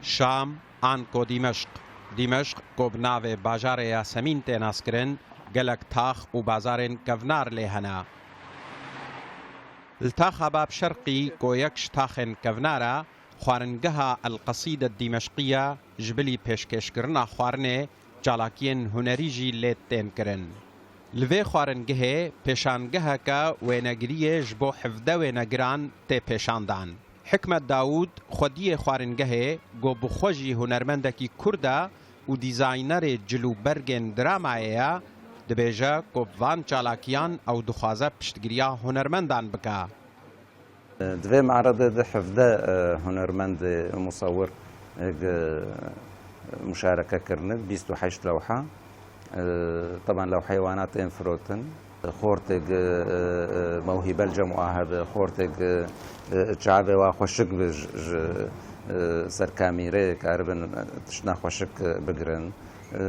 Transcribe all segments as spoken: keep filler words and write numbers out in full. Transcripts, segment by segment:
Şam, anko Dîmeşq. Dîmeşq, ku bi navê bajarê Yasemîn tê naskirin, gelek tax û bazarên kevnar lê hene. Li taxa Bab Şerqî, ku yek ji taxên kevnar e, xwaringeha El Qesîde Dîmeşqî ye, ji bilî pêşkêşkirina xwarinê, çalakiyên hunerî jî lê tên kirin. Li vê xwaringehê pêşangeheke wênegiriyê ji bo hevdeh wênegiran tê pêşandan. Hikmet Dawûd, xwediyê xwaringehê, ku bi xwe jî hunermendekî Kurd e û dîzaynerê cil û bergên dramayê ye, dibêje ku bi van çalakiyan ew dixwaze piştgiriya hunermendan bike. Di vê me'redê de hevdeh, e, hunermendê musewir, e, gi-, muşareke kirine, bîst û heşt lewha. E, teban lewheyê wana tên firotin. Xortêk, e, e, mewhîbe li cem wa hebe, xortêk, e, e, çavê wa xweşik bi ji, ji, e, serkamîrê karibin tiştna xweşik, e, bigirin. E,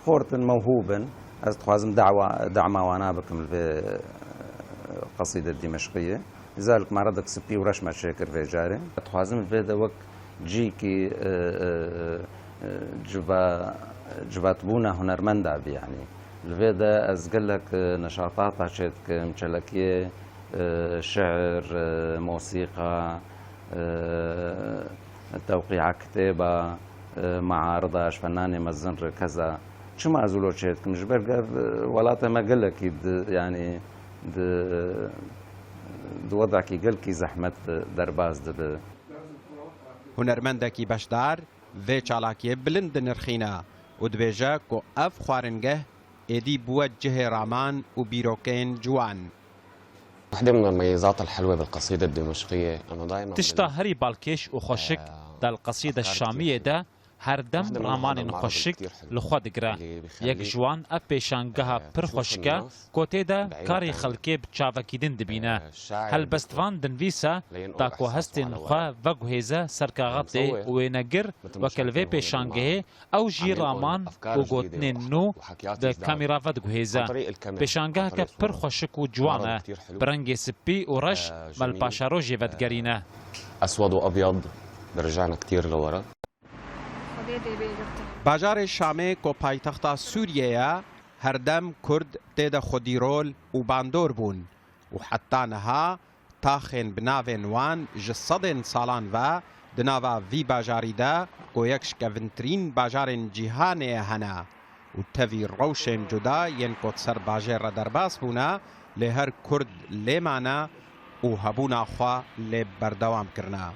xort in, mewhûb in. Ez dixwazim dawa, dema wana bikim li vê, e, qesîde Dîmeşqiyê. Lizalik me redek spî û reş me çêkir vê carê. Dixwazim li vê de wek cîkî, e, e, e, civa-, civatbûna hunermenda bî, yanî. Li vê de ez gelek, e, neşatata çêdikim, çalakiyê, e, şiir, e, mosîqa, e, tewqîa kitêba, e, mearida ji fenanê mezin re keza. Çima ez wilo çêdikim? Ji ber ev, e, welatê me gelekî di, yanî di, di wedekî gelkî zehmet de derbas dibe. Hunermendekî beşdar vê çalakiyê bilind dinirxîne û dibêje ku ev xwaringeh êdî bûye cihê raman û bîrokên ciwan. وحدة من المميزات الحلوة بالقصيدة الدمشقية أنه دائما Tişta herî balkêş û xweşik di El Qesîde Şamiyê de her dem ramanên xweşik li xwe digire. Yek ji wan ev pêşangeha pir xweşik e ku tê de karê xelkê bi çavekî din dibîne. Helbestvan dinivîse da ku hestên xwe veguhêze ser kaxetê û wênegir weke li vê pêşangehê ew jî raman û gotinên nû bi kamera vediguhêze. Pêşangeheke pir xweşik û ciwan e. Bi rengê spî û reş me li paşerojê vedigerîne. أسود وأبيض برجعنا كتير لورا. Bajarê Şamê ku paytexta Sûriyê ye, herdem Kurd tê de xwedîrol û bandor bûn û heta niha taxên bi navên wan ji sedên salan ve di nava vî bajarî de ku yek ji kevintirîn bajarên cîhanê ye hene û tevî rewşên cuda yên ku di ser bajêr re derbas bûne, lê her Kurd lê mane û hebûna xwe lê berdewam kirine.